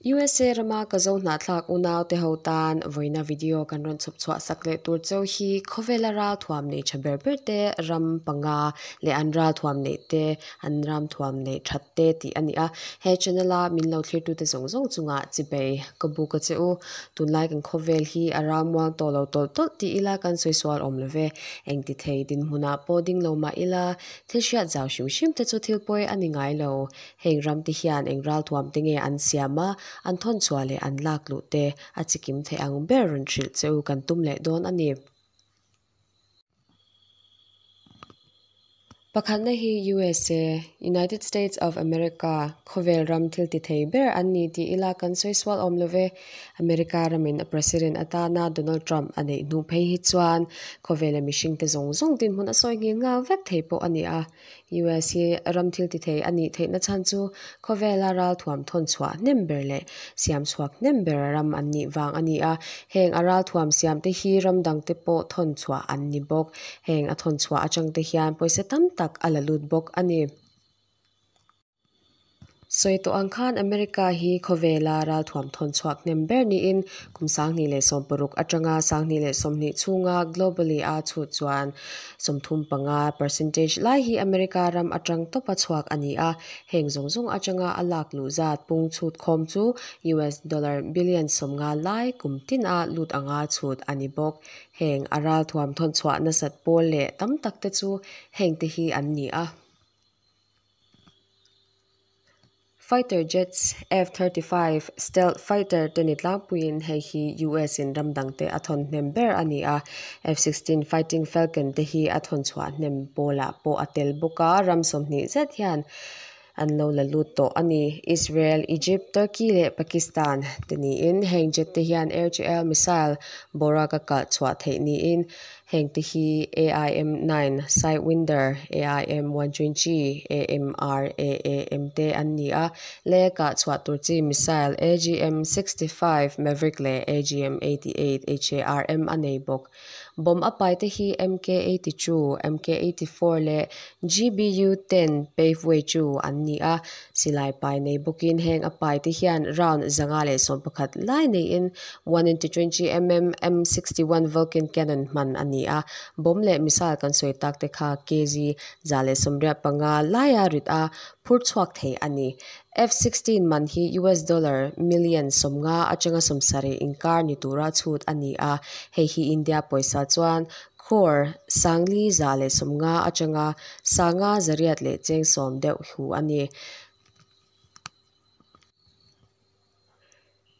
USA rama ka zo hnahthlak unau te ho tan vawiina video kan rawn chhawp chhuah sak leh tur cheu hi khawvela ralthuam nei tha ber ber te ram panga leh an ralthuam neih te an ramthuam neih that te tih a ni a. He channel a min lo thlir tute zawng zawng chungah chibei ka buk a che u. Tunlai kan khawvel hi a rammuang tawh lo tawlh tawlh tih ila kan sawi sual awm lo ve. Engti thei dinhmunah pawh ding lo mah ila thil hriat zau hrim hrim te chu thil pawi a ni ngai lo. Heng ram te hian eng ralthuam te nge an siam a, an thawn chhuah leh an lak luh te a chikim theih ang ber rawn hrilh che u kan tum leh dawn a ni. Pakhatna hi USA, United States of America, khawvel ram thil ti thei ber an ni tih ila kan sawi sual awm lo ve. America ramin a President atana Donald Trump a neih hnu phei hi chuan khawvela mihringte zawng zawng dinhmun a sawi nghil nghal vek thei pawh a ni a. US hi ram thil ti thei a nih theihna chhan chu khawvela ralthuam thawn chhuah hnem ber leh siam chhuak hnem ber ram an nih vang a ni a. Heng a ralthuam siam te hi ram dang te pawh thawn chhuah an ni bawk. Heng a thawn chhuah atang te hian pawisa tam tak a la lut bawk a ni. Sawi tawh ang khan America hi khawvela ralthuam thawn chhuak hnem ber niin kum 2016 atanga 2020 chhunga globally a chhut chuan 35 percentage lai hi America ram atang tawpa chhuak a ni a. Heng zawng zawng atanga a lak luh zat pung chhut khawm chu US dollar billion 50 lai kum tin a lut anga chhut a ni bawk. Heng a ralthuam thawn chhuah nasat pawl leh tam tak te chu heng te hi an ni a. Fighter jets F-35 stealth fighter te ni tlangpuiin hei hi US in ram dang te a thawn hnem ber a ni a. F-16 Fighting Falcon te hi a thawn chhuah hnem pawlah pawh a tel bawk a, ram 20 zet hian an lo la lut tawh a ni. Israel, Egypt, Turkey leh Pakistan te niin heng jet te hian air-to-air missile boruak a kalh chhuah theih niin heng te hi AIM-9 Sidewinder, AIM-120, AMRAAM te an ni a. Le kah chhuah tur chi missile AGM-65 Maverick leh AGM-88 HARM a nei bawk. Bomb a pai te hi MK-82, MK-84 leh GBU-10 Paveway 2 an ni a. Silai pai nei bawkin heng a pai te hian round 111 lai neiin 1-20mm M61 Vulcan cannon hman a ni a. Bomb leh missile kan sawi tak te kha kg 185 laia rit a phur chhuak thei a ni. F-16 man hi US dollar million 50 atanga 70 inkar ni tura chhut a ni a. Hei hi India pawisa chuan crore 4,150 atanga 5,800 leh cheng sawm deuh hu a ni.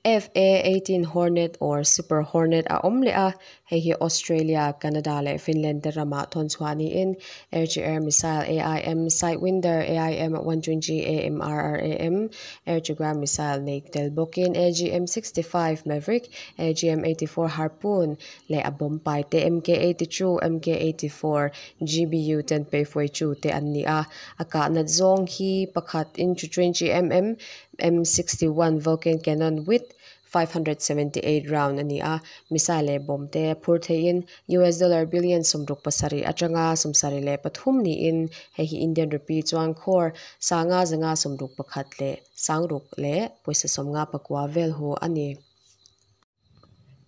FA-18 Hornet or Super Hornet a awm leh a. Hei hi Australia, Canada leh Finland te ramah thawn chhuah niin air-to-air missile AIM Sidewinder, AIM-120 AMRAAM air-to-ground missile nei tel bawkin AGM-65 Maverick, AGM-84 Harpoon leh a bomb pai te MK-82, MK-84, GBU-10 Paveway 2 te an ni a. A kahna zawng hi pakhat inch 20mm M61 Vulcan cannon with 578 round a ni a. Missile leh bomb te phur theiin US dollar billion 67 atanga 73 niin hei hi Indian rupee chuan crore 5,561 leh sangruk leh pawisa 59 vel hu a ni.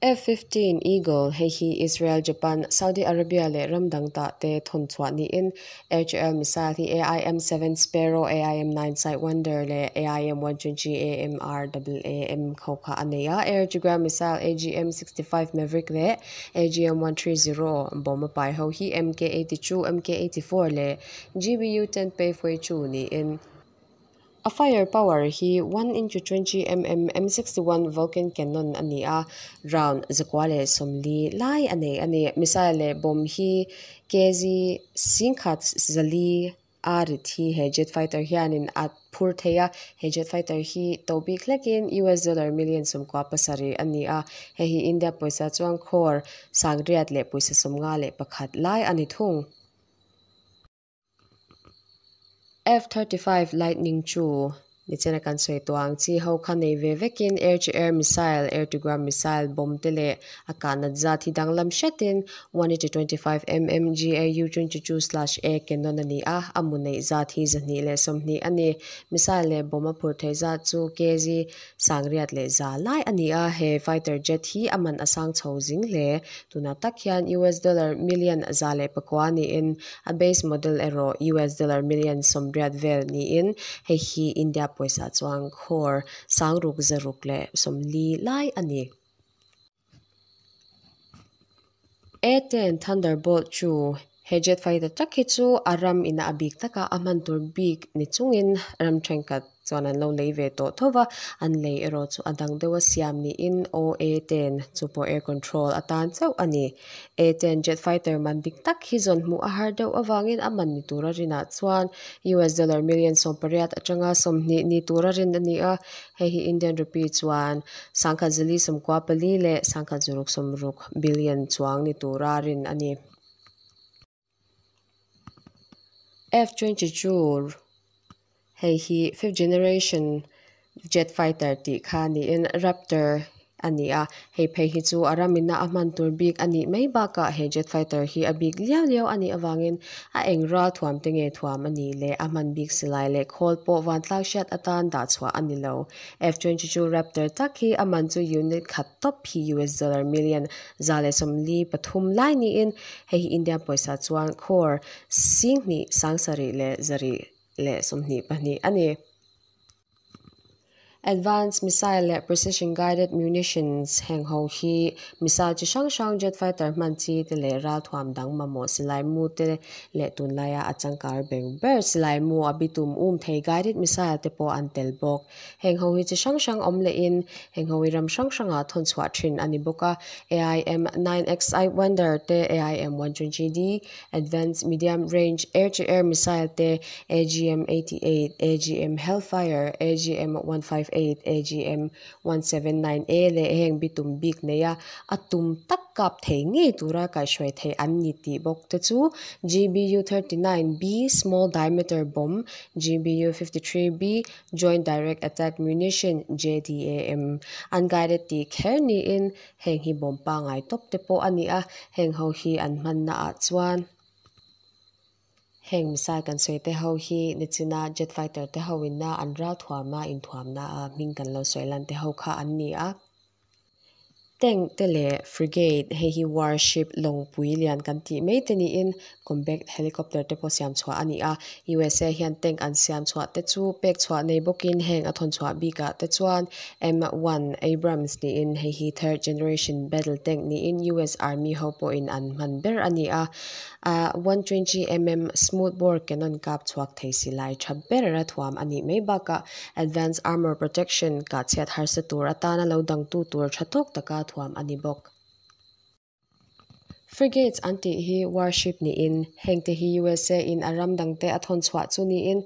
F-15 Eagle hei hi Israel, Japan, Saudi Arabia leh ram dang ta te thawn chhuah niin air-to-air missile hi AIM-7 Sparrow, AIM-9 Sidewinder leh AIM-120 AMRAAM kho kha a nei a. Air-to-ground missile AGM-65 Maverick leh AGM-130 bomb a pai ho hi MK-82, MK-84 leh GBU-10 Paveway 2 niin a firepower hi 1-20mm M61 Vulcan cannon a ni a. Round 140 lai a nei a ni. Missile leh bomb hi kg 4,400 a rit hi he jet fighter hianin a phur thei a. He jet fighter hi to bik hlekin US dollar million 97 a ni a. Hei hi India pawisa chuan crore 800 leh pawisa 51 lai a ni thung. F-35 Lightning 2 Nichina kan sawi tawh ang chi ho kha nei ve vekin air to air missile, air to ground missile bomb te leh a kahna zat hi danglam hretin 125 mm GAU 22 slash A cannon a ni a, a mu neih zat hi 220 a ni. Missile leh bomb a phur theih zat chu kg sangriat leh za lai a ni a, he fighter jet hi a man a sang chho zing hle. Tunah tak hian US dollar million 104 niin a base model erawh US dollar million 80 vel niin hei hi India pawisa chuan crore 640 lai a ni. A-10 Thunderbolt chu he jet fighter tak hi chu a ram ina a bik taka a hman tur bik ni chungin ram thenkhat chuan an lo lei ve tawh tho va, an lei erawh chu a dang deuha siam niin OA-10 chu pawh air control atan chauh a ni. A-10 jet fighter man dik tak hi zawn hmuh a har deuh avangin a man ni tura rinah chuan US dollar million 18 atanga 20 ni tura rin a ni a, hei hi Indian rupee chuan 494 leh 660 billion chuang ni tura rin a ni. F-22 hei hi fifth generation jet fighter tih kha niin Raptor a ni a, hei phei hi chu a ramina a hman tur bik a nih mai bakah he jet fighter hi a bik liau liau a nih avangin a eng ral thuam te nge thuam a nih leh a hman bik silai leh khawl pawh vantlak hriat atan dah chhuah a ni lo. F-22 Raptor tak hi a man chu unit khat tawp hi US dollar million 143 lai niin hei hi India pawisa chuan crore 2 7 leh 122 a ni. Advanced missile leh precision guided munitions heng ho hi missile chi hrang hrang jet fighter hman chi te leh ral thuam dang mamawh silai mu te leh tunlaia a changkar beng ber silai mu a bitum um thei guided missile te pawh an tel bawk. Heng ho hi chi hrang hrang awm lehin heng ho hi ram hrang hrangah thawn chhuah thin a ni bawk a. AIM-9XI Wonder te, AIM-120D Advanced Medium Range Air to Air Missile te, AGM-88, AGM Hellfire, AGM-158, AGM-179A leh heng bitum bik neia a tum tak kap thei ngei tura kaihhruai thei an ni tih bawk te chu GBU-39B Small Diameter Bomb, GBU-53B Joint Direct Attack Munition, JDAM, unguided tih kher niin heng hi bomb pangai tawp te pawh a ni a, heng ho hi an hmanna ah chuan heng missile kan sawi te ho hi nichina jet fighter te ho inna an ral thuama inthuamna a hming kan lo sawi lan te ho kha an ni a. Tank te leh frigate hei hi warship lawngpui lian kan tih mai te niin combat helicopter te pawh siam chhuah a ni a. USA hian tank an siam chhuah te chu pek chhuah nei bawkin heng a thawn chhuah bikah te chuan M1 Abrams niin hei hi third generation battle tank niin US Army ho pawhin an hman ber a ni a. 120mm smoothbore cannon kap chhuak thei silai tha ber a thuam a nih mai bakah advanced armor protection kah chhiat harsa tur atana lo dangtu tur tha tawk taka thuam a ni bawk. Frigates an tih hi warship niin heng te hi USA in a ram dangte a thawn chhuah chu niin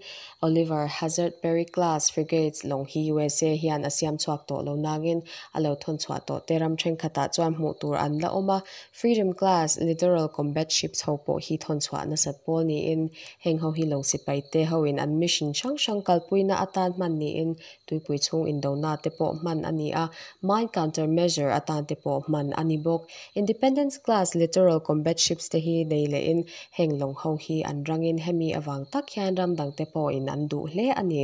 Oliver Hazard Perry class frigates lawng hi USA hian a siam chhuak tawh lo nangin a lo thawn chhuah tawh te ram thenkhatah chuan hmuh tur an la awm a. Freedom class littoral combat ships ho pawh hi thawn chhuah nasat pawl niin heng ho hi lawng sipai te hoin an mission hrang hrang kalpuina atan hman niin tuipui chhung indona te pawh hman a ni a, mine counter measure atan te pawh hman a ni bawk. Independence class littoral combat ships te hi nei lehin heng lawng ho hi an rangin hemi awang tak hian ram dang te pawhin an duh hle a ni.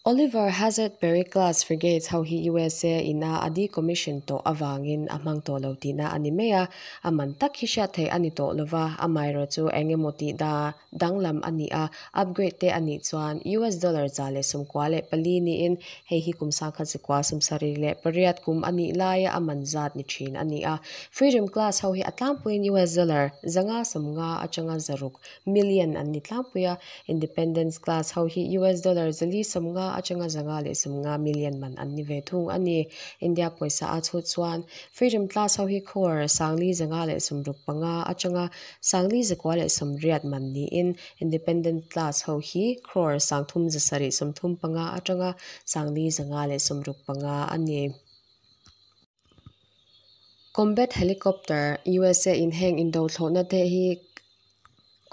Oliver Hazard Perry class frigates ho hi USA ina a decommission tawh awangin a hmang tawh lo tihna a ni mai a, a man tak hi hriat thei a ni tawh lova, amaherawh chu engemaw tih da danglam a ni a, upgrade te a nih chuan US dollar 194 niin hei hi kum 1978 kum a nih laia a man zat ni thin a ni a. Freedom class ho hi a tlangpuiin US dollar 550 atanga 6 million an ni tlangpui a, Independence class ho hi US dollar 450 atanga 550 million man an ni ve thung a ni. India pawisa a chhut chuan Freedom class ho hi crore 4,565 atanga 4,980 man niin Independent class ho hi crore 3,735 atanga 4,565 a ni. Combat helicopter USA in heng indo thlawhna te hi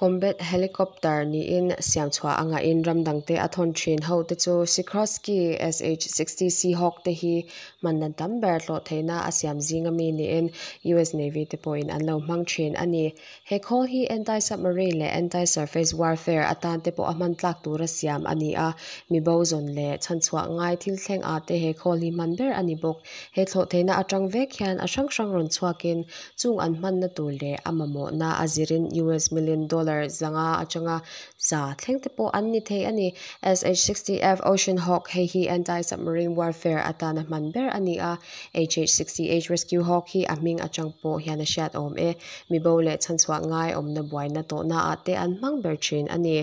Combat helicopter niin siam chhuah a ngahin ram dangte a thawn thin ho te chu Sikorsky SH-60 Seahawk te hi hman dan tam ber hlawh theihna a siam zing ami niin US Navy te pawhin an lo hmang thin a ni. He khawl hi anti-submarine leh anti-surface warfare atan te pawh a hman tlak tura siam a ni a, mi bo zawn leh chhanchhuah ngai thil thleng ah te he khawl hi hman ber a ni bawk. He thlawh theihna atang vek hian a hrang hrang rawn chhuakin chung an hmanna tur leh a mamawhna a zirin US million dollar zanga atanga za thleng te pawh an ni thei a ni. SH-60F Ocean Hawk hei hi anti-submarine warfare atana hman ber a ni a, HH-60H Rescue Hawk hi a hming atang pawh hian a hriat awm e. Mi bo leh chhanchhuah ngai awmna buaina tawhna ah te an hmang ber thin a ni.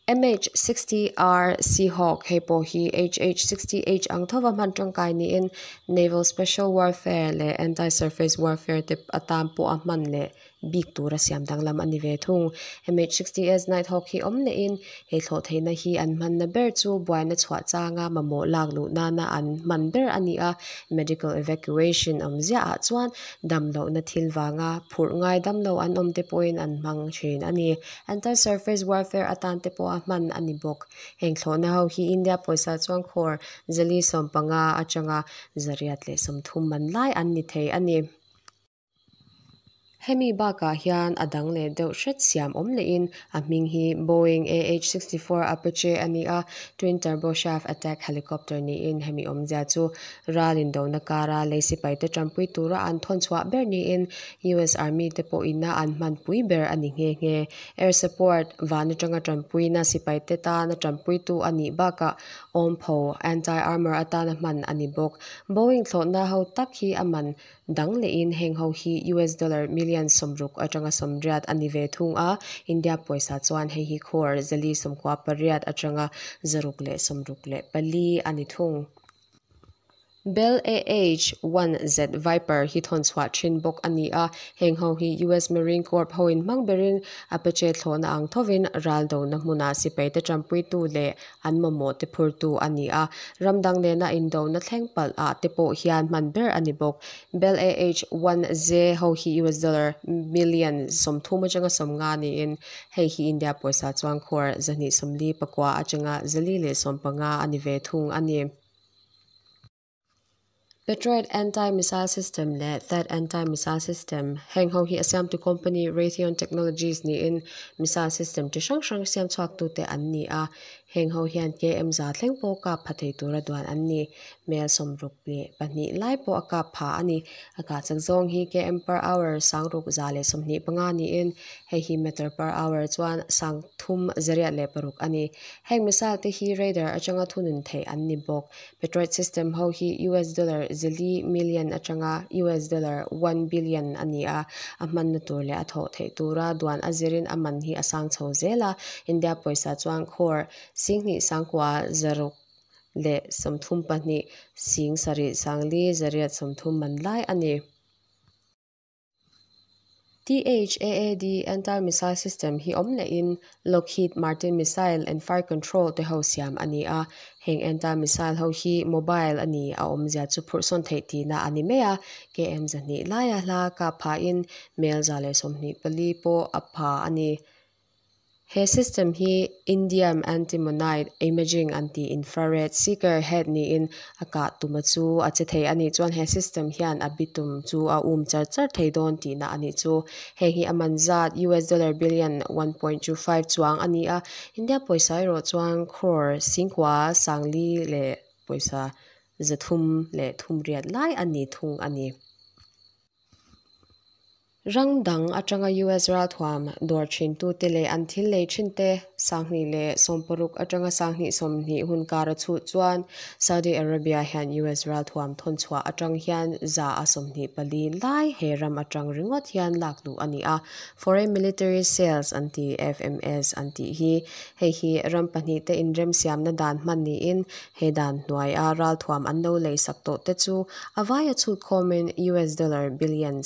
MH-60R Seahawk hei pawh hi HH-60H ang thova hman tangkai niin Naval Special Warfare leh Anti-Surface Warfare te atan pawh a hman leh bik tura siam danglam a ni ve thung. MH-60S Nighthawk hi awm lehin he thlawh theihna hi an hmanna ber chu buaina chhuah changa mamawh lak luh nana an hman ber a ni a, medical evacuation awm ziah ah chuan damlohna thil vanga phurh ngai damlo an awm te pawhin an hmang thin a ni. Anti-surface warfare atan te pawh a hman a ni bawk. Heng thlawhna ho hi India pawisa chuan khawr zali 15 atanga 130 man lai an ni thei a ni. Hemi bakah hian a dang leh deuh hret siam awm lehin a hming hi Boeing AH-64 Apache a ni a, twin turboshaft attack helicopter niin hemi awmzia chu ral indona kara lei sipai te tanpui tura an thawn chhuah ber niin US Army te pawh ina an hmanpui ber a ni nghe nghe. Air support van atanga tanpuina sipai te tana tanpuitu a nih bakah awmpho anti-armour atana hman a ni bawk. Boeing thlawhna ho tak hi a man dang lehin heng ho hi US dollar million 60 atanga 80 a ni ve thung a, India pawisa chuan hei hi crore 498 atanga 664 a ni thung. Bell AH-1Z Viper hi thawn chhuah thin bawk a ni a, heng ho hi US Marine Corps hoin hmang berin Apache thlawhna ang thovin ral dona hmuna sipai te tanpuitu leh an mamawh te phurtu a ni a, ram dang nena indona thleng palh ah te pawh hian hman ber a ni bawk. Bell AH-1Z ho hi US dollar million 30 atanga 50 niin hei hi India pawisa chuan crore 249 atanga 415 a ni ve thung a ni. Patriot anti-missile system leh THAAD anti-missile system heng ho hi a siamtu company Raytheon Technologies niin missile system chi hrang hrang siam chhuak tu te an ni a, heng ho hian KM za thleng pawh kap pha thei tura duan an ni. Mel 62 lai pawh a kap pha a ni. A kah chak zawng hi km per hour 6125 niin hei hi meter per hour chuan 3806 a ni. Heng missile te hi radar atanga thunun theih an ni bawk. Patriot system ho hi US dollar zali million atanga US dollar 1 billion a ni a, a hmanna tur leh a thawh theih tura duan a zirin a man hi a sang chho zel a, India pawisa chuan crore 29,6 leh 32 7 sangli 830 man lai a ni. THAAD anti-missile system hi awm lehin Lockheed Martin missile and fire control te ho siam a ni a, heng anti-missile ho hi mobile a ni a awmzia chu phurhsawn theih tihna a ni mai a, KM 200 laia hla kap phain mel 124 pawh a pha a ni. He system hi Indium antimonide imaging anti infrared seeker head niin a kah tuma chu a che thei a nih chuan he system hian a bitum chu a um char char thei dawn tihna a nih chu. Heng hi a man zat US dollar billion 1.25 chuang a ni a, India pawisa erawh chuan crore 9 sangli leh pawisa 338 lai a ni thung a ni. Rang dang atanga US ralthuam dawr thin tu te leh an thil lei thin te 2016 atanga 2020 hun kar a chu chuan Saudi Arabia hian US ralthuam thawn chhuah atang hian za a 24 lai he ram atang ringawt hian lak luh a ni a. Foreign Military Sales anti FMS anti hi hei hi ram pahnih te inrem siamna dan hman niin he dan hnuai a ralthuam an lo lei sak tawh te chu a vaia chhut khawmin US dollar billion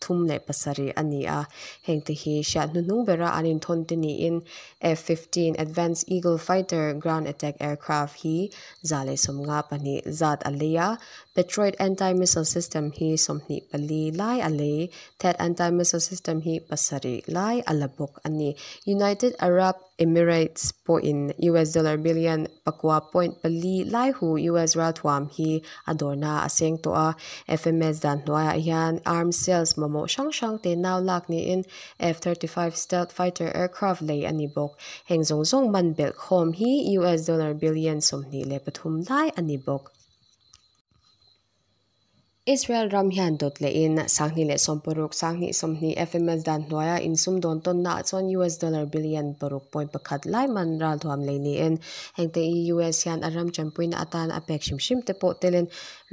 37 a ni a. Heng te hi hriat hnuhnung bera an inthawn te niin F-15 Advanced Eagle Fighter Ground Attack Aircraft hi 152 zat a lei a, Patriot anti-missile system hi 24 lai a lei, THAAD anti-missile system hi 7 lai a la bawk a ni. United Arab Emirates pawhin US dollar billion 9.4 lai hu US ralthuam hi a dawrna a seng tawh a. FMS dan hnuaiah hian arms sales mamawh hrang hrang te nau lak niin F-35 stealth fighter aircraft lei a ni bawk. Heng zawng zawng man belh khawm hi US dollar billion 23 lai a ni bawk. Israel ram hian dawt lehin 2016 2020 FMS dan hnuaia insum dawn tawnnaah chuan US dollar billion 6.1 lai man ralthuam lei niin hengte hi US hian a ram tanpuina atan a pek hrim hrim te pawh telin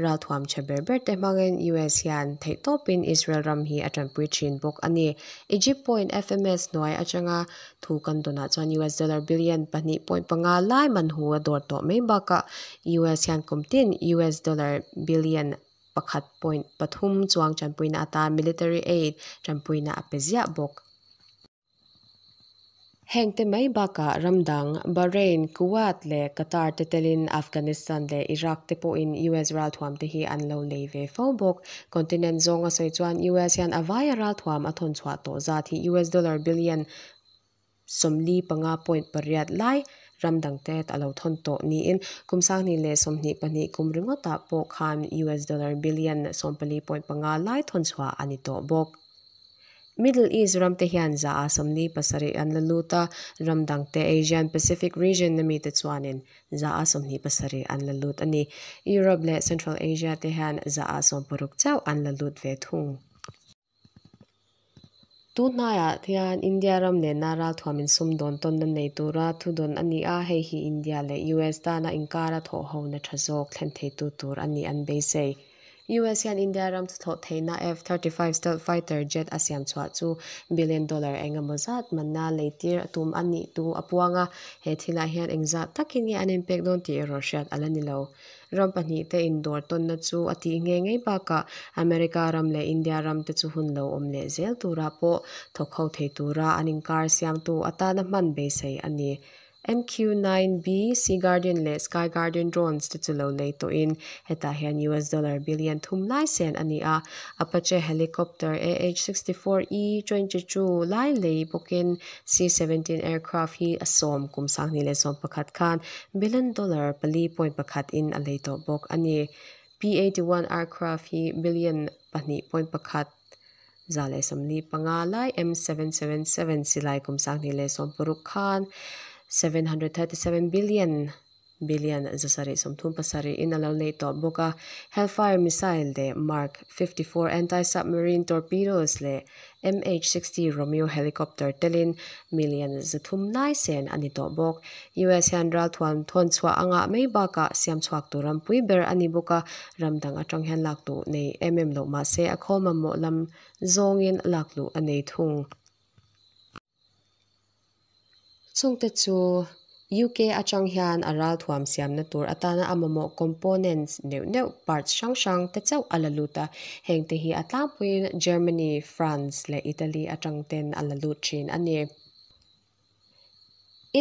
ralthuam tha ber ber te hmangin US hian theihtawpin Israel ram hi a tanpui thin bawk a ni. Egypt pawhin FMS hnuai atanga thu kan dawnah chuan US dollar billion 2.5 lai man hu a dawr tawh mai bakah US hian kum tin US dollar billion 1.3 chuang tanpuina atan military aid tanpuina a pe ziah bawk. Heng te mai bakah ramdang Bahrain, Kuwait leh Qatar te telin Afghanistan leh Iraq te pawhin US ralthuam te hi an lo lei ve fo bawk. Continent zawnga sawi chuan US hian a vaia ralthuam a thawn chhuah tawh zat hi US dollar billion 45.8 lai ramdang te a lo thawn tawh niin kum 2022 kum ringawtah pawh khan US dollar billion 14.5 lai thawn chhuah a ni tawh bawk. Middle East ram te hian za a 47 an la lut a, ramdang te Asian Pacific region ami te chuanin za a 27 an la lut a ni. Europe leh Central Asia te hian za a 60 chauh an la lut ve thung. Tunhnaiah hian India ram nena ralthuam insum dawn tawnna nei tura thu dawn a ni a, hei hi India leh US tana inkara thawh hona tha zawk thlen theitu tur a ni an beisei. US hian India ram chu thawh theihna F-35 stealth fighter jet a siam chhuah chu billion dollar engemaw zat manna leitir a tum a nih tu a puang a, he thilah hian engzah takin nge an inpek dawn tih erawh hriat a la ni lo. Ram pahnih te indawr tawnna chu a tih nghe ngei bakah America ram leh India ram te chu hun lo awm leh zel turah pawh thawk ho thei tura an inkar siamtu atana hman beisei a ni. MQ-9B Sea Guardian leh Sky Guardian drones te chu lo lei tawhin hetah hian US dollar billion thum lai sen a ni a. Apache helicopter AH-64E 22 lai lei bawkin C-17 aircraft hi a sawm kum 2011 khan billion dollar 4.1 in a lei tawh bawk a ni. P-81 aircraft hi billion 2.1 145 lai M777 silai kum 2016 khan 737 billion billion 737 in a lo lei tawh bawk a. Hellfire missile leh Mark 54 anti-submarine torpedoes leh MH-60 Romeo helicopter telin million 300 lai sen a ni tawh bawk. US hian ralthuam thawn chhuah anga mai bakah siam chhuak tur rampui ber a ni bawk a, ramdang atang hian lak luh nei em em loh mahse a khawl mamawh lam zawngin lak luh a nei thung. Chungte chu UK atang hian a ralthuam siamna tur atana a mamawh components neuh neuh parts hrang hrang te chauh a la lut a, heng te hi a tlangpuiin Germany, France leh Italy atang ten a la lut thin a ni.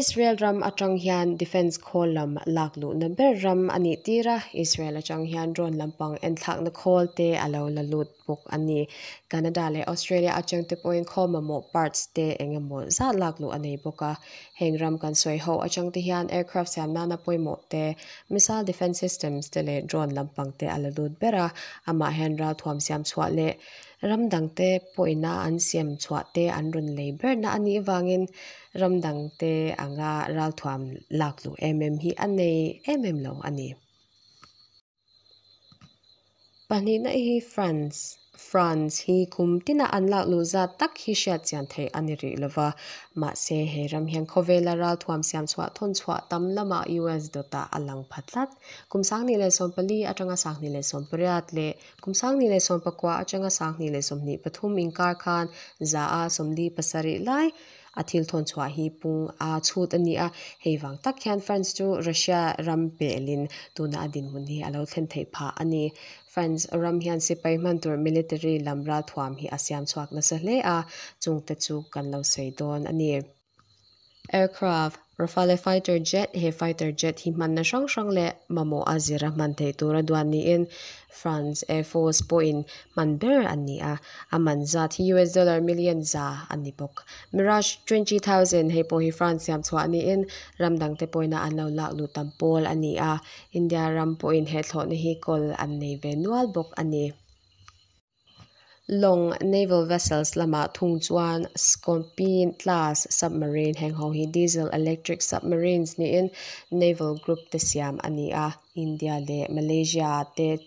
Israel ram atang hian defence khawl lam lak luhna ber ram a nih tir a, Israel atang hian drone lampang enthlakna khawl te a lo la lut bawk a ni. Canada leh Australia atang te pawhin khawl mamawh parts te engemaw zat lak luh a nei bawk a. Heng ram kan sawi ho atang te hian aircraft siam nana pawimawh te, missile defence systems te leh drone lampang te a la lut ber a, amah hian ralthuam siam chhuah leh ramdang te pawhina an siam chhuah te an rawn lei berna a nih avangin ramdang te anga ralthuam lak luh em em hi a nei em em lo a ni. Pahnihna hi France. France hi kum tina an lak luh zat tak hi hriat chian theih a ni rih lova, mahse he ram hian khawvela ralthuam siam chhuah thawn chhuah tam lamah US dawtah a lang pha tlat. Kum 2014 atanga 2018 leh kum 2019 atanga 2023 inkar khan za a 47 lai a thil thawn chhuah hi pung a chhut a ni a, hei wang tak hian France chu Russia ram pelin tuna a dinhmun hi a lo thlen theih phah a ni. France ram hian sipai hman tur military lam ralthuam hi a siam chhuak nasa hle a, chungte chu kan lo sawi dawn a ni. Aircraft Rafale fighter jet, He fighter jet hi hmanna hrang hrang leh mamawh a zira hman theih tura duan niin France Air Force pawhin hman ber an ni a, a man zat hi US dollar million za a ni bawk. Mirage 20,000 hei pawh hi France siam chhuah niin ram dangte pawhina an lo lak luh tam pawl a ni a, India ram pawhin he thlawhna hi kawl an nei ve nual bawk a ni. Lawng, naval vessels, lamah thung chuan Scorpene class submarine heng ho hi diesel electric submarines niin naval group te siam a ni a, India leh Malaysia te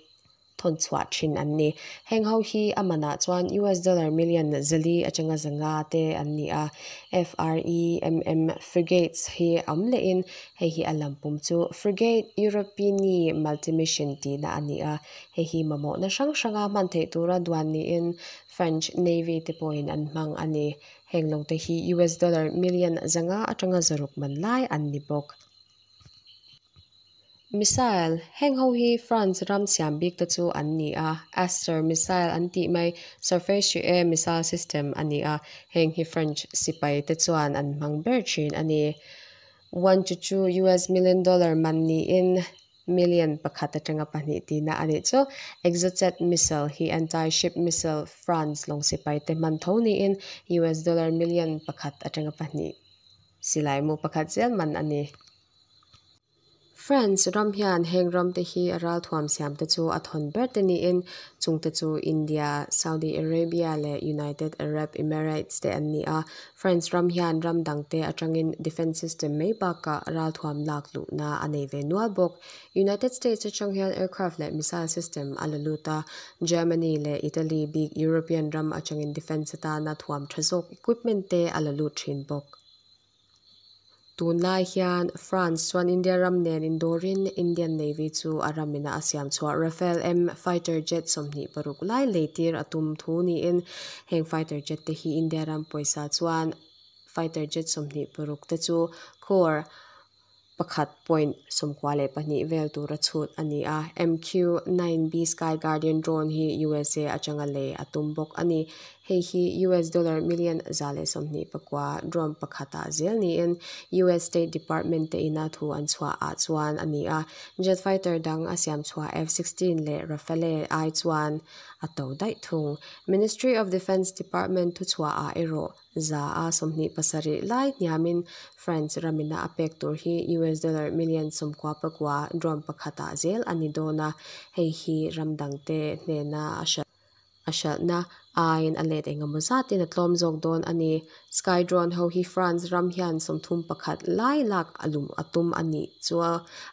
thawn chhuah thin an ni. Heng ho hi a manah chuan US dollar million zali atanga zanga te an ni a, FREMM frigates hi awm lehin hei hi a lampum chu Frigate Europini Multimission tihna a ni a, Hei hi mamawhna hrang hranga hman theih tura duan niin French Navy te pawhin an hmang a ni. Heng lawngte hi US dollar million zanga atanga zaruk man lai an ni bawk. Missile, Heng ho hi France ram siam bik te chu an ni a, Aster missile an tih mai surface to air missile system a ni a, heng hi French sipai te chuan an hmang ber thin a ni. One chu chu US million dollar man niin Million pakhat atanga pahnih tihna a nih chu. Exocet missile hi anti-ship missile France lawng sipaite hman tho niin US dollar million pakhat atanga pahnih silai mu pakhat zel man a ni. France ram hian heng ramte hi a ralthuam siamte chu a thawn ber te niin chungte chu India, Saudi Arabia leh United Arab Emirates te an ni a. France ram hian ram dangte atangin defence system mai bakah ralthuam lak luhna a nei ve nual bawk. United States atang hian aircraft leh missile system a la lut a, Germany leh Italy bik European ram atangin defence atana thuam tha zawk equipment te a la lut thin bawk. Tunlai hian France chuan India ram nen indawrin Indian Navy chu a ramina a siam chhuah Rafale M fighter jet 26 lai leitir a tum thu niin heng fighter jet te hi India ram pawisa chuan fighter jet 26 te chu crore 1.92 vel tura chhut a ni a. MQ-9B Sky Guardian drone hi USA atanga lei a tum bawk a ni. Hei hi US dollar million 129 drone pakhatah zel niin US State Department te ina thu an chhuah ah chuan a ni a. Jet fighter dang a siam chhuah F-16 leh Rafale ai chuan a to daih thung. Ministry of Defence Department thuchhuah ah erawh 127 lai hniamin France ramina a pek tur hi US dollar million 99 drone pakhatah zel a ni dawn a, hei hi ram dangte hnena a hralh a hralhna aiin a let engemaw zatin a tlawm zawk dawn a ni. Sky drone ho hi France ram hian 31 lai lak a lum a tum a nih chu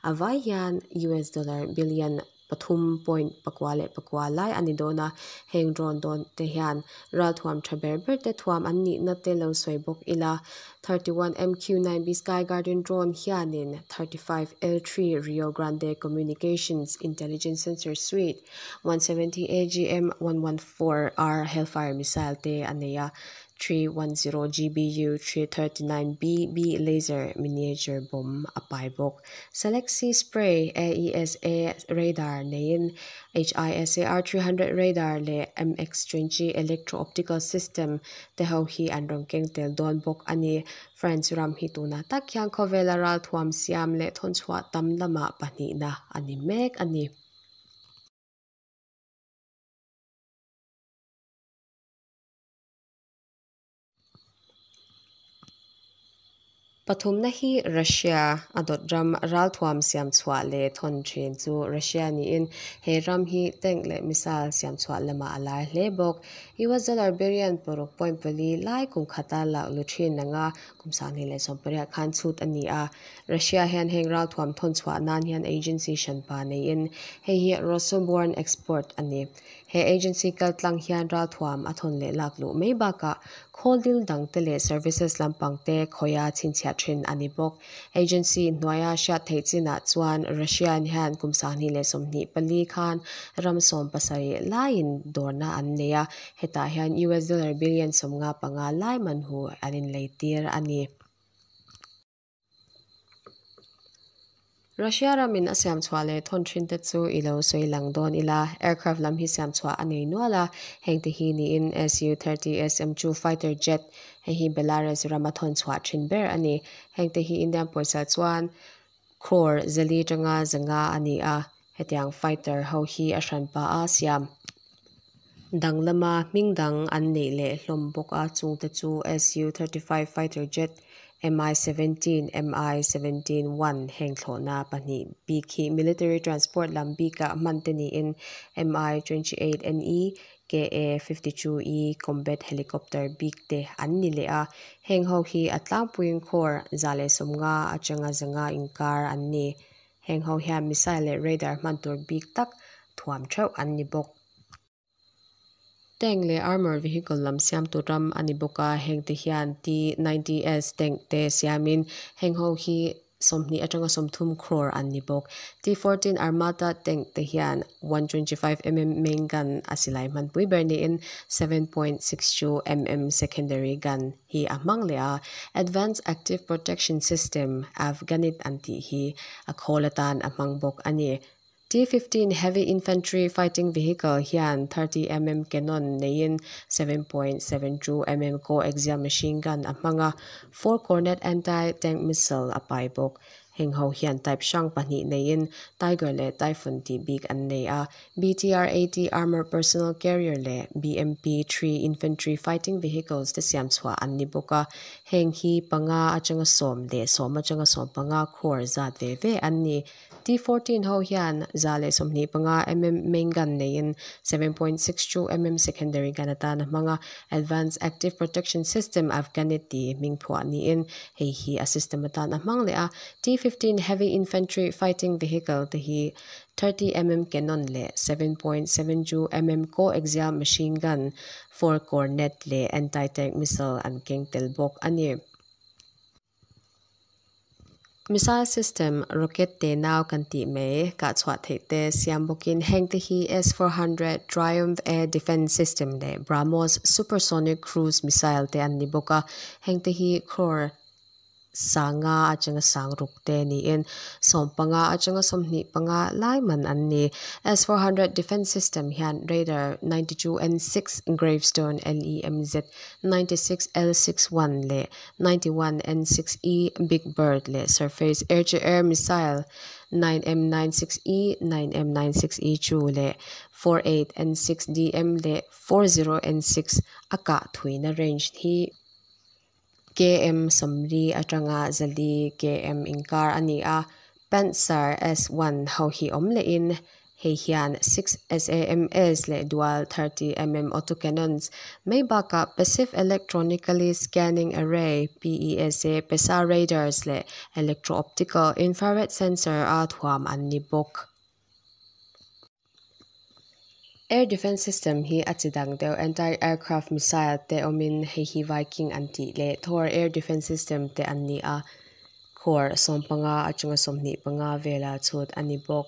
a vai hian US dollar billion 3.94 lai a ni dawn a, heng drone dawn te hian ralthuam tha ber ber te thuam an nihna te lo sawi bawk ila. 31 MQ-9B Sky Guardian drone hianin 35 L3 Rio Grande Communications Intelligence Sensor Suite 170 AGM 114R Hellfire missile te a nei a, 310 GBU 339 BB laser miniature bomb a pai bawk. Select Sea Spray AESA radar neiin HISAR 300 radar leh MX-20 electro-optical system te ho hi an rawn keng tel dawn bawk a ni. France ram hi tunah tak hian khawvela ralthuam siam leh thawnchhuah tam lamah pahnihna a ni mek a ni. Pathumna hi Russia a dawt ram ralthuam siam chhuah leh thawn thin chu Russia niin he ram hi tank leh missile siam chhuah lamah a lar hle bawk. US dollar billion 6.4 lai kum khata lak lu thin anga kum 2018 khan chhut a ni a. Russia hian heng ralthuam thawn chhuah nan hian agency hranpa neiin hei hi Rosoboronexport a ni. He agency kaltlang hian ralthuam a thawn leh lak luh mai bakah khawldil dangte leh services lampangte khawiha chhinchhiah thin a ni bawk. Agency hnuaia hriat theih chinah chuan Russia hian kum 2024 khan ram 17 laiin dawrna an nei a, hetah hian US dollar billion 55 lai man hu an inleitir a ni. Russia ramin a siam chhuah leh thawn thin te chu i lo sawi lang dawn ila, aircraft lam hi siam chhuah a nei nual a, heng te hi niin Su-30 SM-2 fighter jet, hei hi Belarus rama thawn chhuah thin ber a ni. Heng te hi Indian pawisa chuan crore zali tanga zanga a ni a, hetiang fighter ho hi a hranpa a siam danglama hming dang an neih leh hlawm bawk a, chungte chu Su-35 fighter jet, Mi-17, Mi-17-1 heng thlawhna pahnih bik hi military transport lam bikah hman te niin Mi-28NE, Ka-52E combat helicopter bik te an ni leh a, heng ho hi a tlangpuiin crore 150 atanga 500 inkar an ni. Heng ho hian missile leh radar hman tur bik tak thuam theuh an ni bawk. Tank leh armour vehicle lam siamtu ram a ni bawk a, heng te hian T-90S tank te siamin heng ho hi 20 atanga 30 crore an ni bawk. T-14 Armata tank te hian 125mm main gun a silai hmanpui ber niin 7.62mm secondary gun hi a hmang leh a, Advanced Active Protection System, Afghanit an tih hi a khawl atan a hmang bawk a ni. T-15 Heavy Infantry Fighting Vehicle hian 30mm cannon neiin 7.72mm coaxial machine gun a hmang a, four Kornet anti-tank missile a pai bawk. Heng ho hian type hrang pahnih neiin Tiger leh Typhoon tih bik an nei a, BTR-80 Armoured Personnel Carrier leh BMP-3 Infantry Fighting Vehicles te siam chhuah an ni bawk a, heng hi panga atanga 10 leh 10 atanga 15 crore zat ve ve an ni. T-14 ho hian 125 mm main gun neiin 7.62 mm secondary gun atan a hmang a, Advanced Active Protection System Afghanit tih hming phuah niin hei hi a system atan a hmang leh a. T-15 Heavy Infantry Fighting Vehicle te hi 30 mm cannon leh 7.72 mm coaxial machine gun, four Kornet leh anti-tank missile an keng tel bawk a ni. Missile system, rocket te nau kan tih mai kah chhuah theih te siam bawkin heng te hi S-400 Triumph air defence system leh BrahMos supersonic cruise missile te an ni bawk a, heng te hi crore 500 atanga 600 te niin 15 atanga 25 lai man an ni. S-400 defence system hian radar 92N6 Gravestone LEMZ 96 L61 leh 91 N6E Big Bird leh surface air-to-air missile 9M96E, 9M96E2 leh 48 N6DM leh 40 N6 a kah thuina range hi km 40 atanga 400 km inkar a ni a. Pantsir S-1 ho hi awm lehin hei hian 6 SAMs leh dual 30mm autocannons mai bakah Passive Electronically Scanning Array, PESA, PESA radars leh electro-optical infrared sensor a thuam an ni bawk. Air defence system hi a chi dang deuh anti-aircraft missile te awmin hei hi Viking an tih leh Thor air defence system te an ni a, crore 15 atanga 25 vela chhut a ni bawk.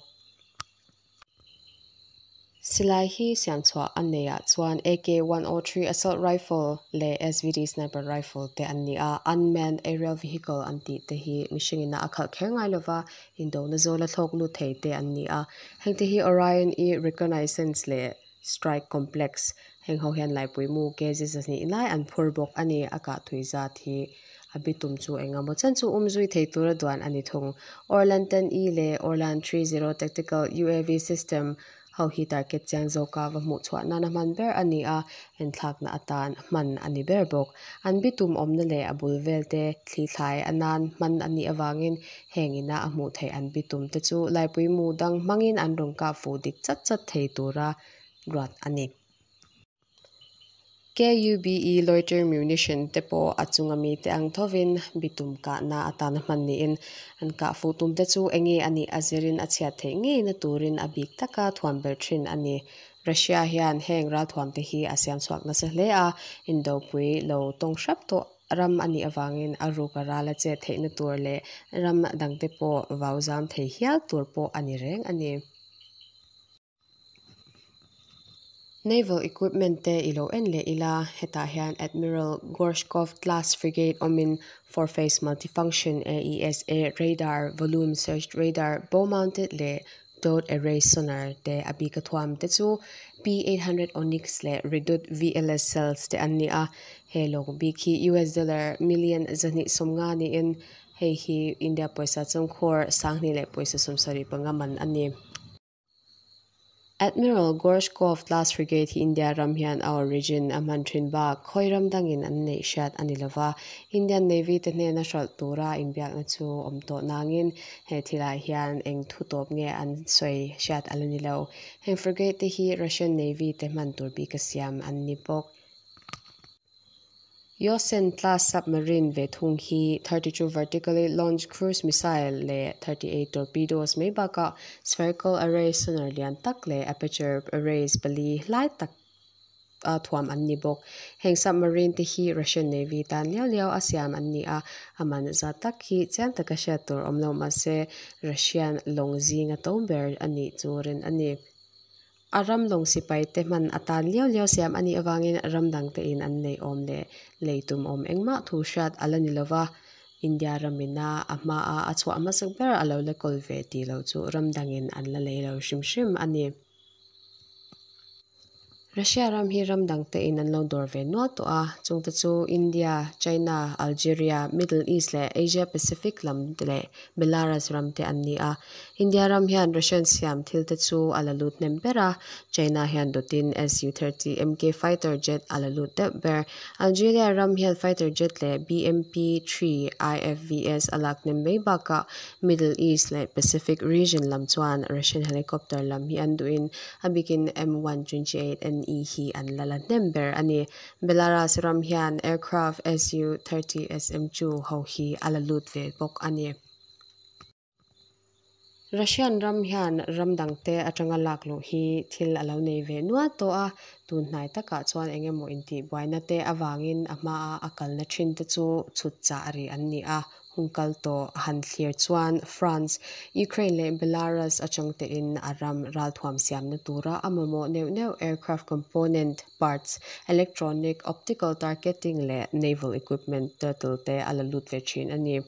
Silai hi siam chhuah a neiah chuan AK-103 assault rifle leh SVD sniper rifle te an ni a, unmanned aerial vehicle an tih te hi mihringin a khalh kher ngai lova indona zawla thlawk lut thei te an ni a. Heng te hi Orion E reconnaissance leh strike complex heng ho hian laipui mu kg 200 lai an phur bawk a ni. A kah thui zat hi a bitum chu engemaw chen chu um zui thei tura duan a ni thung. Orlan 10E leh Orlan 30 tactical UAV system ho hi target chiang zawka va hmuh chhuah nana hman ber a ni a, enthlakna atan hman a ni ber bawk. An bitum awmna leh a bul vel te thli thlai anan hman a nih awangin heng ina a hmuh theih an bitum te chu laipui mu dang hmangin an rawn kah fuh dik chat chat thei tura ruat a ni. KUBE loiter munition te pawh a chunga mi te ang thovin bitum kahna atana hman niin an kah fuh tum te chu enge a nih a zirin a chhiat theih ngeina turin a bik taka thuam ber thin a ni. Russia hian heng ral thuam te hi a siam chhuak nasa hle a, indopui lo tawng hrap tawh ram a nih awangin a ruk a ral a chet theihna tur leh ram dangte pawh vau zam thei hial tur pawh a ni reng a ni. Naval equipment te i lo en leh ila hetah hian Admiral Gorshkov class frigate awmin four face multifunction A_E_S_A radar volume search radar bow mounted leh dot array sonar te a bik a thuam te chu P800 Onyx leh Redut V_L_S cells te an ni a he lawng bik hi U_S dollar million 250 niin hei hi India pawisa chawngkhawr sanghnih leh pawisa 75 man a ni. Admiral Gorshkov class frigate hi India ram hian a origin a hman thin bak khawi ram dangin an neih hriat a ni lova, Indian Navy te hnena hralh tura inbiakna chu awm tawh nangin he thilah hian eng thu tawp nge an sawi hriat a la ni lo. Heng frigate te hi Russian Navy te hman tur bik a siam an ni bawk. Yasen class submarine ve thung hi 32 vertically launched cruise missile leh 38 torpedoes mai bakah spherical array sonar lian tak leh aperture arrays pali hlai tak a thuam an ni bawk. Heng submarine te hi Russian Navy tan liau liau a siam an ni a, a man zat tak hi chiang taka hriat tur awm lo mahse Russian lawng zinga to ber a nih chu rin a ni. A ram lawng sipai te hman atan liau liau siam a nih avangin ram dang te in an nei awm leh lei tum awm engmah thu hriat a la ni lova, India ramina a hmaa a chhuah hmasak ber a lo la kawl ve tih loh chu ram dangin an la lei lo hrim hrim a ni. Russia ram hi ram dang te in an lo dawr ve nual tawh a, chungte chu India, China, Algeria, Middle East leh Asia Pacific lam te leh Belarus ram te an ni a. India ram hian Russian siam thil te chu a la lut hnem ber a, China hian dawtin Su-30 MK fighter jet a la lut deuh ber. Algeria ram hian fighter jet leh BMP-3 IFVS a lak hnem mai bakah Middle East leh Pacific region lam chuan Russian helicopter lam hi an duhin a bikin M128 NE hi an la la hnem ber a ni. Belarus ram hian aircraft Su-30 SM-2 ho hi a la lut ve bawk a ni. Russian ram hian ram dangte atanga lak luh hi thil a lo nei ve nual tawh a, tun hnai takah chuan eng emaw intihbuaina te avangin a hmaa a kalna thin te chu chhut chah rih an ni a, hun kal tawh a han thlir chuan France, Ukraine leh Belarus atang tein a ram ralthuam siamna tura a mamawh neuh neuh aircraft component, parts, electronic, optical targeting leh naval equipment turtle te a la lut ve thin a ni.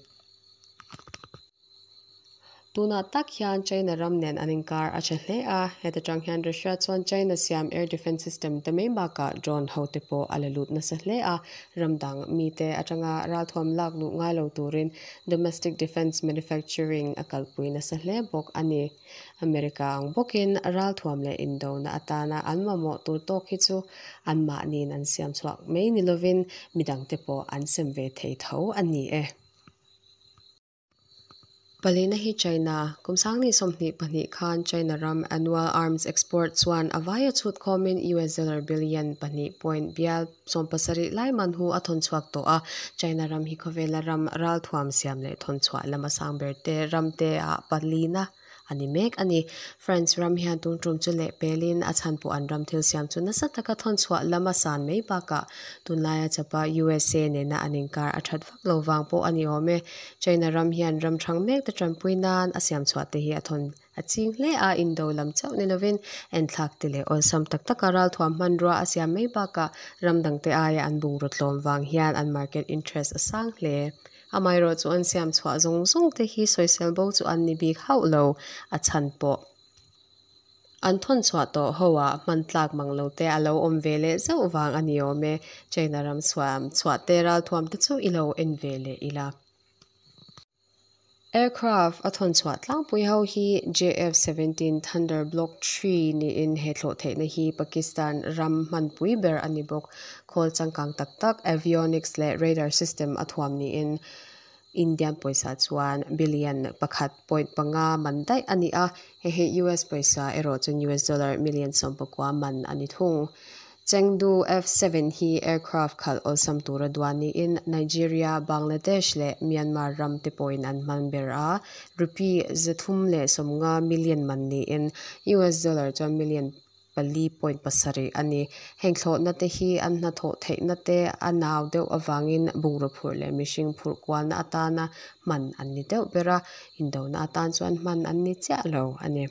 Tunah tak hian China ram nen an inkar a tha hle a, heta tang hian Russia chuan China siam air defence system te mai bakah drone ho te pawh a la lut nasa hle a, ram dang mite atanga ralthuam lak luh ngai lo turin domestic defence manufacturing a kalpui nasa hle bawk a ni. America ang bawkin ralthuam leh indona atana an mamawh tur tawk hi chu anmahniin an siam chhuak mai ni lovin midangte pawh an sem ve thei tho a ni e. Palina hi China, kum 2022 khan China ram annual arms export chuan a vaia chhut khawmin US dollar billion 2.70 lai man hu a thawn chhuak tawh a. China ram hi khawvela ram ralthuam siam leh thawn chhuah lama sang ber te ram te ah palina a ni mek a ni. France ram hian tung tum chu leh pelin a chhan pawh an ram thil siam chu nasa taka thawn chhuah lama san mai bakah tunlaia chapa USA nena an inkar a that vak lo vang pawh a ni awm e. China ram hian ram thang mek te tanpui nan a siam chhuah te hi a thawn a ching hle a, indo lam chauh ni lovin enthlak te leh awlsam tak taka ralthuam hmanrua a siam mai bakah ram dangte aia an bungraw tlawm vang hian an market interest a sang hle. Amaherawh chu an siam chhuah zawng zawng te hi sawisel bo chu an ni bik hauh lo a chhan pawh. An thawn chhuah tawh ho ah hman tlak mang lo te a lo awm ve leh zauh vang a ni awm e. China ram siam chhuah te ralthuam te chu i lo en ve leh ila. Aircraft a thawn chhuah tlangpui ho hi JF-17 Thunder Block 3 niin he thlawh theihna hi Pakistan ram hmanpui ber a ni bawk. Khawl changkang tak tak avionics leh radar system a thuam niin Indian pawisa chuan billion 1.5 man daih a ni a, hei hi US pawisa erawh chuan US dollar million 19 man a ni thung. Chengdu F-7 hi aircraft khalh awlsam tura duan niin Nigeria, Bangladesh leh Myanmar ram te pawhin an hman ber a, rupee 350 million man niin US dollar chuan million 4.7 a ni. Heng thlawhna te hi an hnathawh theihna te a nau deuh avangin bungraw phurh leh mihring phurh kualna atana hman an ni deuh ber a, indona atan chuan hman an ni chiah lo a ni.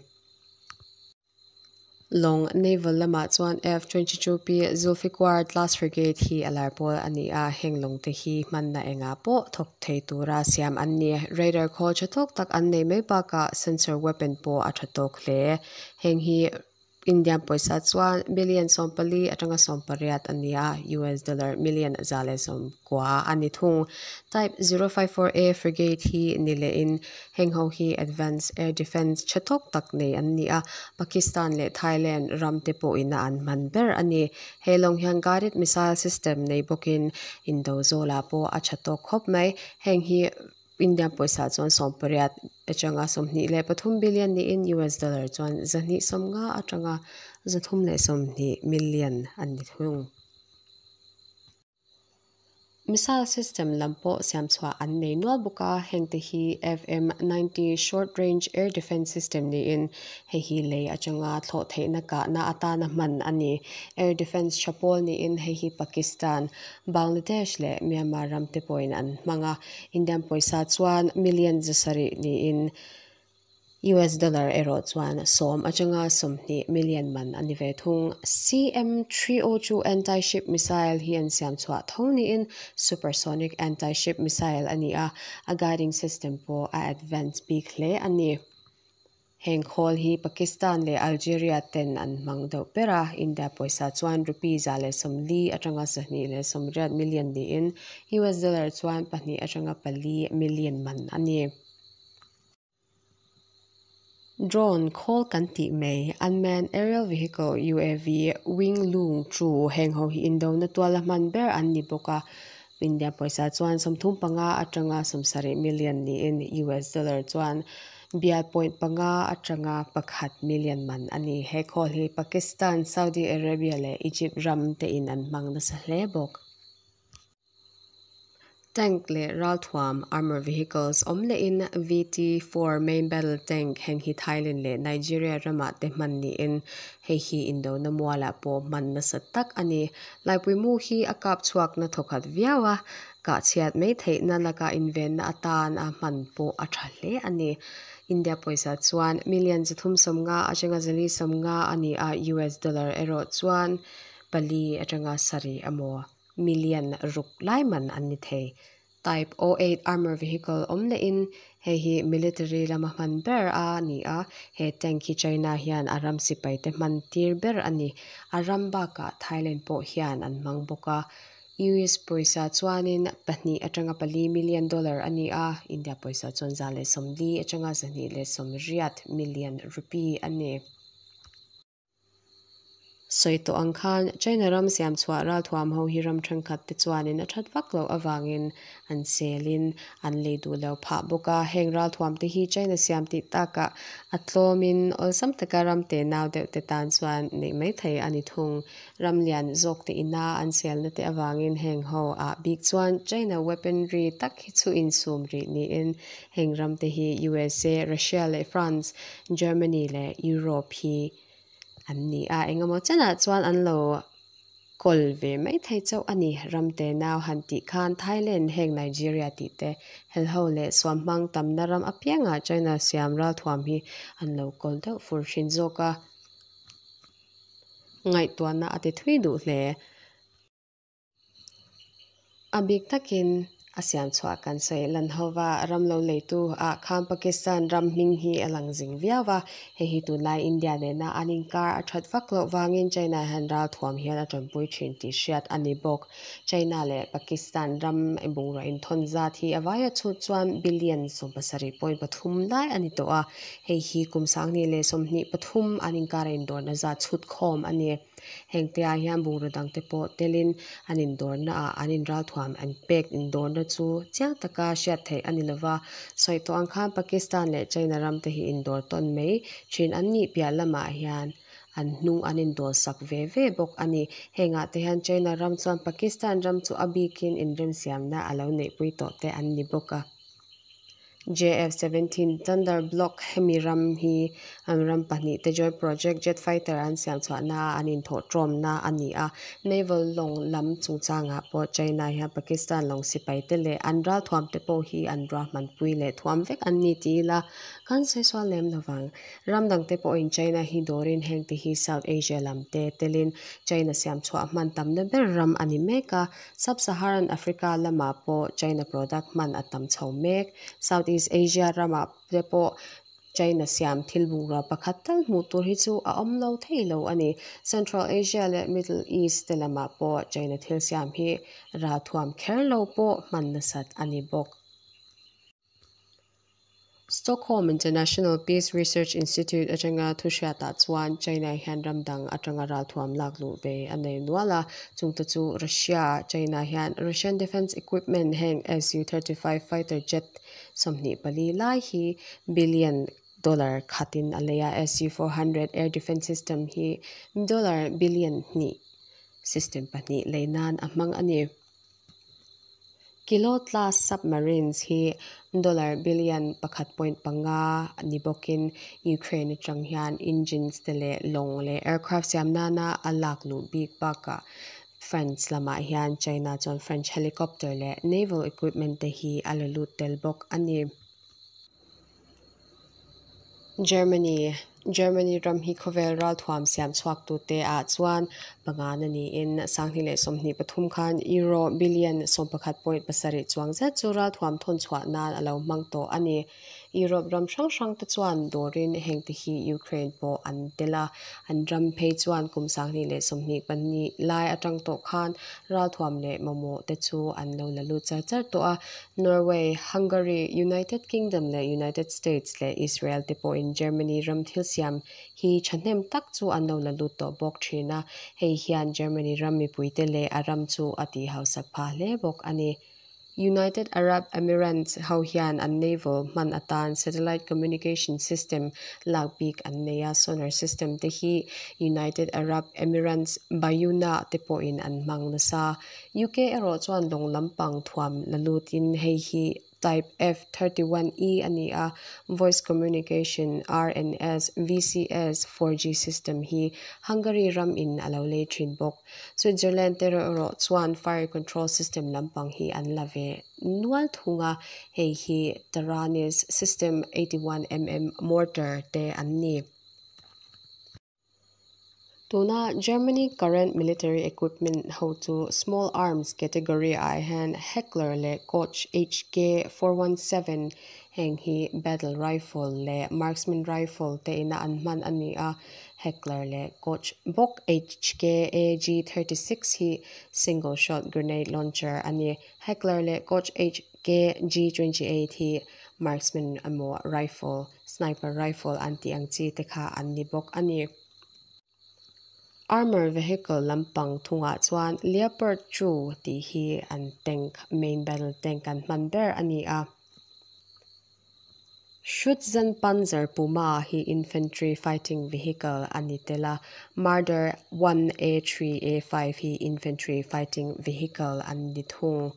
Lawng naval lamah chuan F-22P Zulfiqar class frigate hi a lar pawl a ni a, heng lawng te hi hmanna engah pawh thawk thei tura siam an ni. Radar khawl tha tawk tak an nei mai bakah sensor weapon pawh a tha tawk hle. Heng hi Indian pawisa chuan billion 14 atanga 18 a ni a, US dollar million 190 a ni thung. Type 054A frigate hi ni lehin heng ho hi advance air defence tha tawk tak nei an ni a, Pakistan leh Thailand ram te pawhin a an hman ber a ni. He lawng hian guided missile system nei bawkin indo zawlah pawh a tha tawk khawp mai. Heng hi Indian pawisa chuan 18 atanga 23 billion niin US dollar chuan 250 atanga 320 million a ni thung. Missile system lam pawh siam chhuah an nei nual bawk a, heng te hi FM-90 short range air defence system niin hei hi lei atanga thlawh theihna kahna atana hman a ni. Air defence tha pawl niin hei hi Pakistan, Bangladesh leh Myanmar ram te pawhin an hmang a, Indian pawisa chuan million 700 niin US dollar erawh chuan 10 atanga 20 million man a ni ve thung. CM-302 anti-ship missile hi an siam chhuah tho niin supersonic anti-ship missile a ni a, a guiding system pawh a advance bik hle a ni. Heng khawl hi Pakistan leh Algeria ten an hmang deuh ber a, India pawisa chuan rupee 140 atanga 280 million niin US dollar chuan 2 atanga 4 million man a ni. Drone khawl kan tih mai unmanned aerial vehicle UAV Wing Loong 2 heng ho hi indona tuala hman ber an ni bawk a, India pawisa chuan 35 atanga 70 million niin US dollar chuan bial 0.5 atanga 1 million man a ni. He khawl hi Pakistan, Saudi Arabia leh Egypt ram te in an hmang nasa hle bawk. Tank leh ralthuam armor vehicles awm lehin VT-4 main battle tank heng hi Thailand leh Nigeria ramah te hman niin hei hi indona mualah pawh hman nasa tak a ni. Laipui mu hi a kap chhuak na thawkhat viau a, kah chhiat mai theihna laka invenna atan a hman pawh a tha hle a ni. India pawisa chuan million 350 atanga 450 a ni a, US dollar erawh chuan 4 atanga 7 emaw million ruk lai man an ni thei. Type 08 armor vehicle awm lehin hei hi military lama hman ber a ni a, he tank hi China hian a ram sipai te hman tir ber a ni. A ram bakah Thailand pawh hian an hmang bawk a. US pawisa chuanin 2 atanga 4 million dollar a ni a, India pawisa chuan 140 atanga 280 million rupee a ni. Sawi tawh ang khan China ram siam chhuah ralthuam ho hi ram thenkhat te chuanin a that vak loh awangin an selin an lei duh lo phah bawk a, heng ralthuam te hi China siam tih takah a tlawmin awlsam taka ram te nau deuh te tan chuan neih mai thei a ni thung. Ram lian zawk te ina an selna te awangin heng ho ah bik chuan China weaponry tak hi chu insum rih niin heng ram te hi USA, Russia leh France, Germany leh Europe hi an ni a, engemaw chenah chuan an lo kawl ve mai thei chauh a ni. Ram te nau han tih khan Thailand heng Nigeria tih te helho leh suam hmang tamna ram apiangah China siam ralthuam hi an lo kawl deuh fur thin zawk a, ngaihtuahna a ti thui duh hle. A bik takin a siam chhuah kan sawi lan hova ram lo leitu ah khan Pakistan ram hming hi a lang zing viau a, hei hi tunlai India nena an inkar a that vak loh vangin China hian ralthuam hian a tanpui thin tih hriat a ni bawk. China leh Pakistan ram bungrua inthawn zat hi a vaia chhut chuan billion 17.3 lai a ni tawh a, hei hi kum 2023 an inkar a indawrna zat chhut khawm a ni. Heng te ah hian bungrua dang te pawh telin an indawrna ah an inralthuam an pek indawrna chu chiang taka hriat theih a ni lova. Sawi tawh ang khan Pakistan leh China ram te hi indawr tawn mai thin an nih piah lamah hian an hnung an indawl sak ve ve bawk a ni. Hengah te hian China ram chuan Pakistan ram chu a bikin inremsiamna a lo neihpui tawh te an ni bawk a. JF-17 Thunder Block hemi ram hi an ram pahnih te joint project jet fighter an siam chhuahna an inthawh tawmna a ni a. Naval lawng lam chungchangah pawh China hian Pakistan lawng sipai te leh an ralthuam te pawh hi an ruahmanpui leh thuam vek an ni ti ila kan sawi sual lem lovang. Ram dangte pawhin China hi dawrin heng te hi South Asia lam te telin China siam chhuah hman tamna ber ram a ni mek a, Sub-Saharan Africa lamah pawh China product hman a tam chho mek. South East Asia ramah te pawh China siam thil bungrua pakhat tal hmuh tur hi chu a awm lo thei lo a ni. Central Asia leh Middle East te lamah pawh China thil siam hi ralthuam kher lo pawh hman nasat a ni bawk. Stockholm International Peace Research Institute atanga thuhriatah chuan China hian ram dang atanga ralthuam lak luh ve a nei nual a, chungte chu Russia, China hian Russian defence equipment heng Su-35 fighter jet 24 lai hi billion dollar khatin a lei a, Su-400 air defence system hi dollar billion hnih system pahnih lei nan a hmang a ni. Kilo class submarines hi dollar billion 1.5 ni bawkin Ukraine atang hian engines te leh lawng leh aircraft siam nana a lak luh bik bakah France lamah hian China chuan French helicopter leh naval equipment te hi a la lut tel bawk a ni. Germany Germany ram hi khawvel ralthuam siam chhuak tute ah chuan pangana niin 2023 khan euro billion 11.7 chuang zet chu ralthuam thawn chhuah nan a lo hmang tawh a ni. Europe ram hrang hrang te chuan dawrin heng te hi Ukraine pawh an tel a, an ram phei chuan kum 2022 lai atang tawh khan ralthuam leh mamawh te chu an lo la lut char char tawh a. Norway, Hungary, United Kingdom leh United States leh Israel te pawhin Germany ram thil siam hi thahnem tak chu an lo la lut tawh bawk thin a, hei hian Germany ram mipuite leh a ram chu a tih hausak phah hle bawk a ni. United Arab Emirates ho hian an naval hman atan satellite communication system lak bik an nei a, sonar system te hi United Arab Emirates Bayuna te pawhin an hmang nasa. UK erawh chuan lawng lampang thuam la lutin hei hi Type F-31E a ni a, Voice Communication, RNS, VCS, 4G system hi Hungary ram in a lo lei thin bawk. Switzerland te erawh chuan fire control system lampang hi an la ve nual thung a, hei hi Taranis System 81mm mortar te an ni. Tuna Germany current military equipment ho chu small arms category ah hian Heckler leh Koch HK 417 heng hi battle rifle leh marksman rifle te ina an hman a ni a, Heckler leh Koch bawk HK AG 36 hi single shot grenade launcher a ni. Heckler leh Koch HK G28 hi marksman emaw rifle, sniper rifle an tih ang chi te kha an ni bawk a ni. Armour vehicle lampang thungah chuan Leopard 2 tih hi an tank, main battle tank an hman ber a ni a. Schützenpanzer Puma hi infantry fighting vehicle a ni tel a, Marder 1A3A5 hi infantry fighting vehicle an ni thung.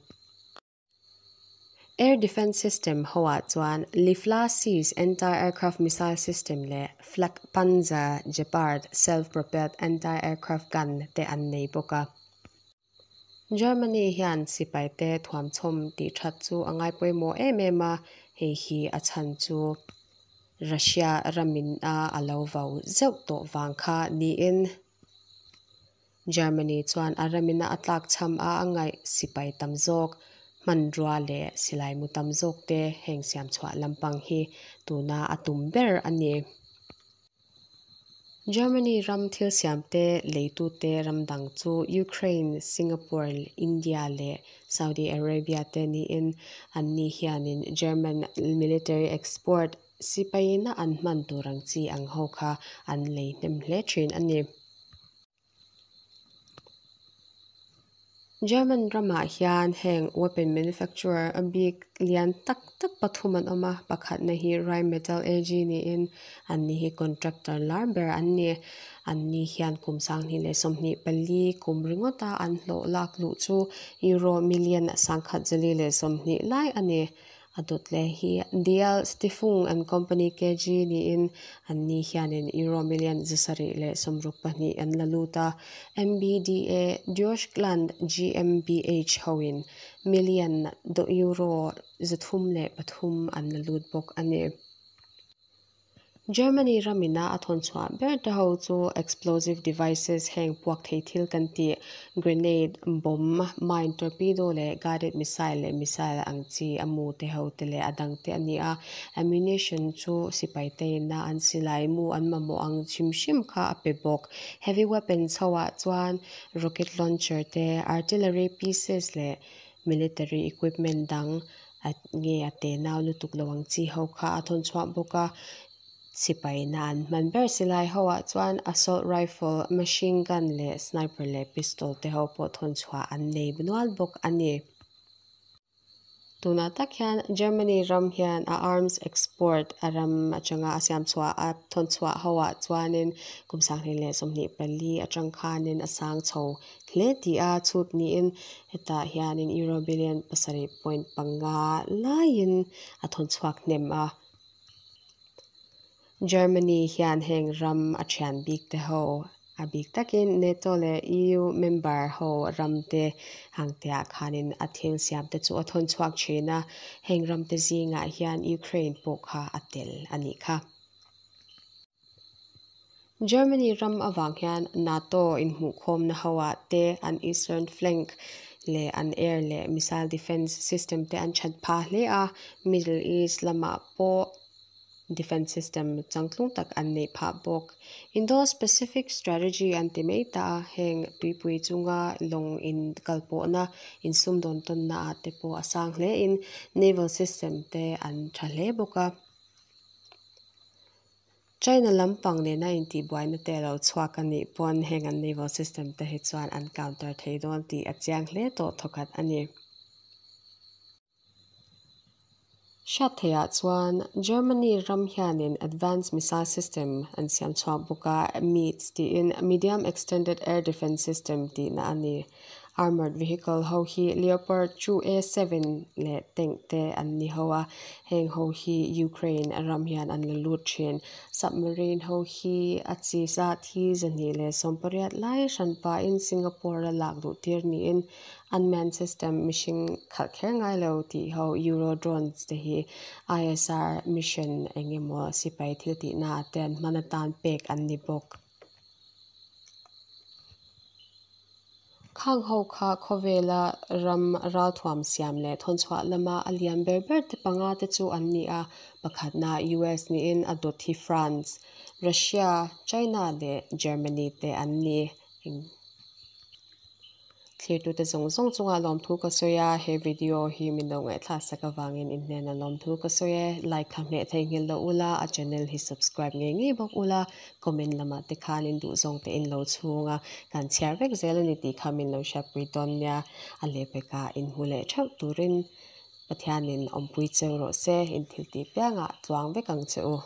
Air defence system hoah chuan Lifla-Cs anti-aircraft missile system leh Flakpanzer Gepard self-propelled anti-aircraft gun te an nei bawk a. Germany hian sipai te thuamchhawm tih that chu a ngai pawimawh em em a, hei hi a chhan chu Russia ramin a a lo vau zeuh tawh vang kha niin Germany chuan a ramina a tlak cham a a ngaih sipai tam zawk hmanrua leh silai mu tam zawk te heng siam chhuah lampang hi tuna a tum ber a ni. Germany ram thil siam te leitute ram dang chu Ukraine, Singapore, India leh Saudi Arabia te niin an ni hianin German military export sipaina an hman tur ang chi ang ho kha an lei hnem hle thin a ni. German ramah hian heng weapon manufacturer a bik lian tak tak pathum an awm a, pakhatna hi Rheinmetall AG niin an ni hi contractor lar ber an ni. An ni hian kum 2024 kum ringawta an hlawh lak luh chu euro million 120 lai a ni. A dawt leh hi DL Stiftung and Company KG niin an ni hianin euro million 762 an la lut a, MBDA Deutschland GmbH hoin million euro 303 an la lut bawk a ni. Germany ramina a thawn chhuah ber te ho chu explosive devices heng puak thei thil kan tih grenade, bomb, mine, torpedo leh guided missile leh missile ang chi a mu te ho te leh a dang te a ni a, ammunition chu sipai te ina an silai mu an mamawh ang hrim hrim kha a pe bawk. Heavy weapons ho ah chuan rocket launcher te artillery pieces leh military equipment dang a nge a te nau lutuk lo ang chi ho kha a thawn chhuah bawk a. Sipai na an hman ber silai ho ah chuan assault rifle, machine gun leh sniper leh pistol te ho pawh thawn chhuah an nei nual bawk a ni. Tunah tak hian Germany ram hian a arms export a ram atanga a siam chhuah a thawn chhuah ho ah chuanin kum 2024 atang khanin a sang chho hle tih a chhut niin hetah hianin euro billion 7.5 laiin a thawn chhuak hnem a. Germany hian heng ram a thian bik te ho a bik takin NATO leh EU member ho ram te hang te ah khanin a thil siam te chu a thawn chhuak thin a, heng ram te zingah hian Ukraine pawh kha a tel a nih kha. Germany ram avang hian NATO inhmuhkhawmna ho ah te an eastern flank leh an air leh missile defence system te an that phah hle a, Middle East lamah pawh defence system changtlung tak an neih phah bawk. Indo-Pacific strategy an ti mai ta a, heng tuipui chunga lawng in kalpawhna insum dawn tawnna ah te pawh a sang hle in naval system te an tha hle bawk a. China lampang nena intihbuaina te alo chhuak a nih pawn heng an naval system te hi chuan an counter thei dawn tih a chiang hle tawh thawkhat a ni. Hriat theihah chuan Germany ram hianin advanced missile system an siam chhuak bawk a, MEADS tiin Medium Extended Air Defence System tihna a ni. Armoured vehicle ho hi Leopard 2A7 leh tank te an ni ho a, heng ho hi Ukraine ram hian an la lut thin. Submarine ho hi a chi zat hi 280 lai hran pahin Singapore a lak duh tir niin unmanned system mihring khalh kher ngai lo tih ho Euro drones te hi ISR mission eng emaw sipai thil tihna ah te an hman atan pek an ni bawk. Khang ho kha khawvela ram ralthuam siam leh thawn chhuah lama a lian ber ber te panga te chu an ni a, pakhatna US niin a dawt hi France, Russia, China leh Germany te an ni. Thlirtute zawng zawng chunga lawmthu ka sawi a, he video hi min lo ngaihthlak sak avangin in hnena lawmthu ka sawi e. Like kha hmeh theihnghilh loh ula, a channel hi subscribe ngei ngei bawk ula, comment lamah te khan in duh zawng te in lo chhung a, kan chhiar vek zel a ni tih kha min lo hriatpui dawn nia. A lehpekah inhmu leh theuh turin Pathianin awmpui cheu rawh se, in thil tih piangah tluang vek ang che u.